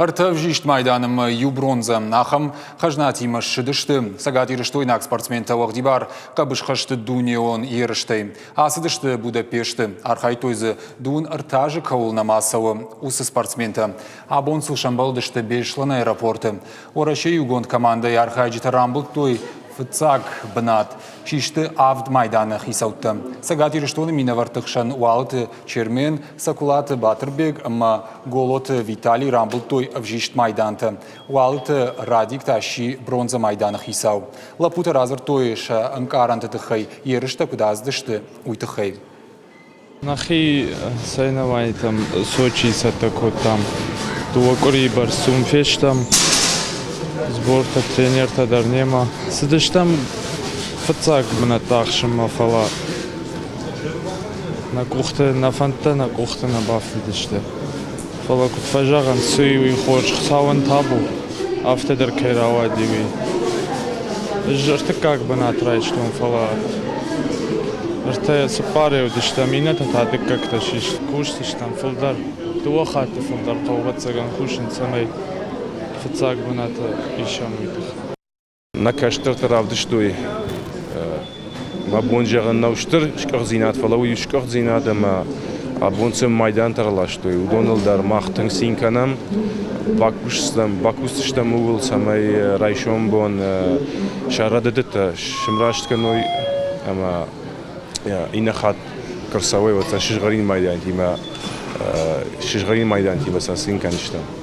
Ӕртӕ ӕвзист майданы ӕмӕ иу бронзӕ. Ахӕм хӕзнатимӕ ссыдысты цӕгатирыстойнаг спортсментӕ уӕгъдибар хъӕбысхӕсты дунеон ерыстӕй. Ацыдысты Будапешты. Архайдтой дзы, дыууын ӕртӕ азы кӕуыл нӕма цӕуы, уыцы спортсментӕ. Абон сыл сӕмбӕлдысты Беслӕны аэропорты. Уӕрӕсейы иугонд командӕйы архайджытӕ рамбылдтой фыццаг бынат. Систы авд майданы хицӕуттӕ. Цӕгат Ирыстоны минӕвӕртты хсӕн Уалыты Чермен, Цӕкуылаты Батырбег ӕмӕ Голоты Виталий рамбылдтой ӕвзист майдантӕ. Уалыты Радик та сси бронзӕ майданы хицау. Лӕппутӕ радзырдтой сӕ ӕнкъарӕнты тыххӕй, ерыстӕ куыд ацыдысты, уый тыххӕй. Нӕхи соревнованитӕм Сочийы цӕттӕ кодтам. Дыууӕ къуырийы бӕрц уым фестӕм. Сбортӕ, тренертӕ дӕр немӕ. Цыдыстӕм фыццаг бынӕттӕ ахсынмӕ, фӕлӕ нӕ къухты, нӕ фӕндтӕ нӕ къухты нӕ бафтыдысты. Фӕлӕ куыд фӕзӕгъынц, цы уый хорз, Хуыцауӕн табу, афтӕ дӕр кӕй рауади, уый. Ӕз ӕртыккаг бынат райстон, фӕлӕ ӕртӕ цыппарӕй уыдыстӕм, иннӕтӕ та дыккӕгтӕ систы. Кусдзыстӕм фылдӕр, дыууӕ хатты фылдӕр хъӕуы, ӕвӕццӕгӕн, кусын, цӕмӕй фыццаг бынаты исӕм, уый тыххӕй. Нӕ кӕстӕртӕ равдыстой, мӕ бон зӕгъын нӕу стыр скъуыхдзинад, фӕлӕ уый скъуыхдзинад ӕмӕ абон цы майдантӕ раластой, уыдоныл дӕр мах тынг цин кӕнӕм. Бакусдзыстӕм, бакусдзыстӕм ууыл, цӕмӕй райсом бон сӕ рӕдыдтытӕ сымраст кӕной ӕмӕ иннӕ хатт куы рцӕуой, уӕд сӕ сызгъӕрин майдантимӕ сызгъӕрин майдантимӕ сӕ цин кӕндзыстӕм.